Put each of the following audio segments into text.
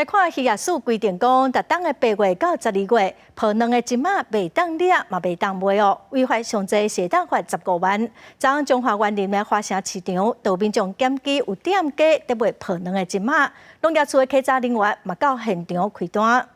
來看漁業署規定講，逐冬的8月到12月，抱卵的金仔袂當掠，嘛袂當賣哦，違法上濟是會當罰15萬。昨昏彰化員林的華城市場，就民眾檢舉有店家佇賣抱卵的金仔，農業處的稽查人員嘛到現場開單。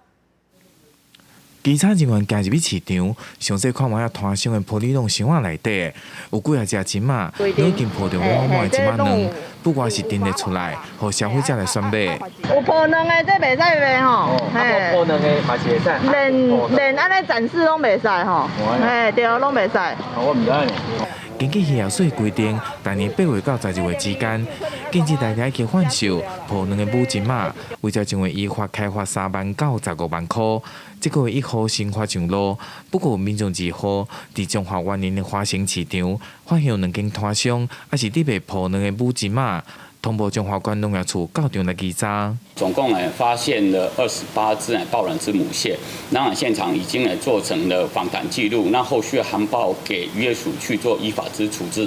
稽查人員行入去市場，詳細看覓仔攤商的玻璃籠箱仔內底，有幾仔隻金仔，攏已經抱著滿滿的金仔卵，不過是陳列出來，予消費者來選買。有抱卵的，這袂使賣吼。嘿，抱卵的嘛是會使。連按呢展示攏袂使吼。嘿，對，攏袂使。我毋知呢。根據漁業署規定，逐年8月到12月之間，禁止大家去販售抱卵的母金仔，違者將會依法開罰3萬到15萬箍。這個月1號新法上路，不過民眾2號佇彰化員林的華城市場發現有兩間攤商，猶是佇賣抱卵的母金仔，通報彰化縣農業處到場來稽查。總共發現了28隻抱卵之母蟹，那現場已經做成了訪談記錄，那後續函報給漁業署去做依法之處置。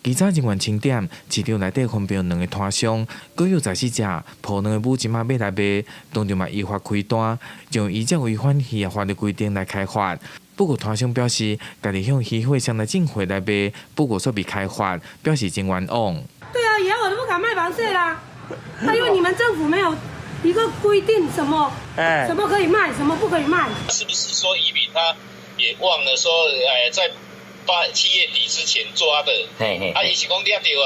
稽查人員清點市場內底分別有兩个攤商，閣有14隻抱卵的母金仔買來賣，當場嘛依法開單，將依照違反漁業法律規定來開罰。不過攤商表示，家己向漁貨商來進貨來賣，不過煞被開罰，表示真冤枉。對啊，以後我都不敢賣螃蟹啦。因為你們政府沒有一個規定，什麼，什麼可以賣，什麼不可以賣。是不是說漁民他也忘了說，在8、7月底之前抓的？啊，伊是講掠著啊，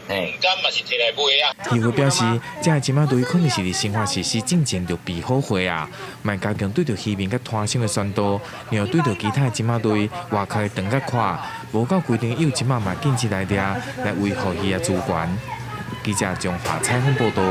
毋敢嘛是提來賣啊。漁會表示，這个金仔類可能是佇新法實施進前就備好貨啊，嘛加強對著漁民佮攤商的宣導，然後對著其他的金仔類外口的長佮寬，無夠規定幼金仔嘛禁止來掠，來維護漁業資源。記者彰化採訪報導。